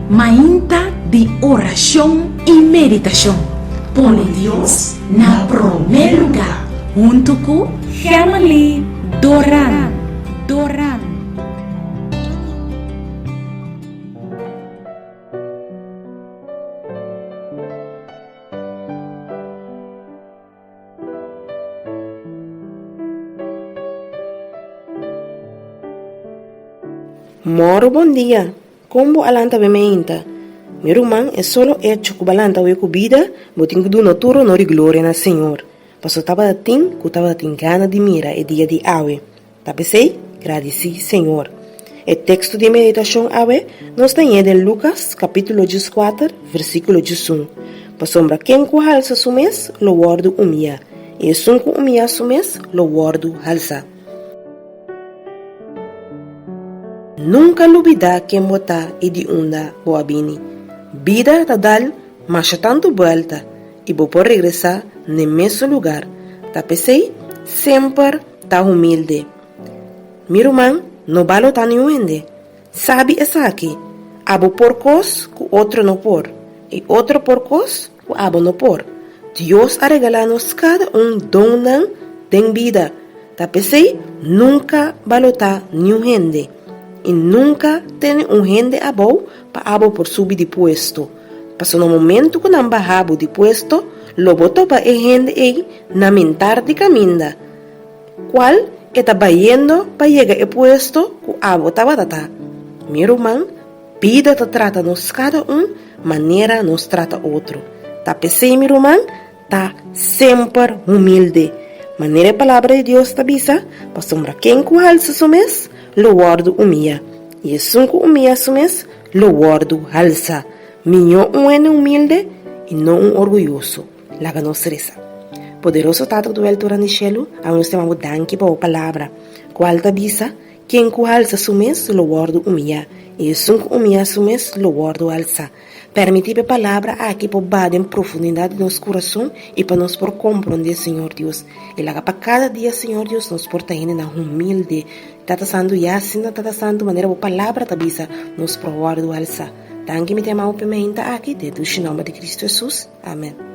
Mainta di orashon i meditashon. Pone Dios na promé lugá huntu ku Gemily Doran. Doran. Moro bon dia! Kon bo a lanta be meinta? Mi ruman, e solo echo ku bo a lanta awe ku bida, bo tin ku duna tur honor i gloria na Señor, pasobra tabata tin ku tabatin gana di mira e dia di awe. Ta p'esei, gradisí Señor. E teksto di meditashon awe nos ta hañ'é den Lukas kapítulo dieskuater, versíkulo diesun, Pasobra ken ku halsa su mes lo wòrdu umiyá, i esun ku umiyá su mes lo wòrdu halsá. Nunka lubidá ken bo ta i di unda bo a bini. Bida ta dal masha tantu buèlta i bo por regresá n'e mesun lugar. Ta p'esei, semper Ta humilde. Mi ruman no balotá niun hende. Sabi esaki, abo por kos ku otro no por, i otro por kos ku abo no por. Dios a regalá nos kada un donnan den bida. Ta p'esei nunka balotá niun hende, i nunka tene un hende abou pa abo por subi di puesto. Pasobra na momentu ku nan baha bo di puesto, lo bo topa e hende ei na mintar di kaminda, kual e ta bayendo pa yega e puesto ku abo tabata ta. Mi ruman, bida ta trata nos kada un manera nos trata otro. Ta p'esei, mi ruman, ta semper humilde. Manera e Palabra di Dios ta bisa, Pasobra ken ku halsa su mes, lo wòrdu umiyá, i esun ku umiyá su mes, lo wòrdu halsá. Mihó un hende humilde i no un orguyoso. Laga nos resa. Poderoso Tata ku ta wèl tur di shelu, awe nos ta yama bo danki pa bo palabra, kual ta bisa, Ken ku halsa su mes lo wòrdu umiyá, i esun ku umiyá su mes lo wòrdu halsá. Permití pa e palabra aki por baha den profundidat di nos kurason i pa nos por komprondé, Señor Dios. I laga pa kada dia, Señor Dios, nos por ta hendenan humilde. Tata Santu, ya asina, Tata Santu, manera bo palabra ta bisa, nos por wòrdu halsá. Danki mi ta yama bo p'e meinta aki, den dushi nòmber di Kristu Hesus. Amen.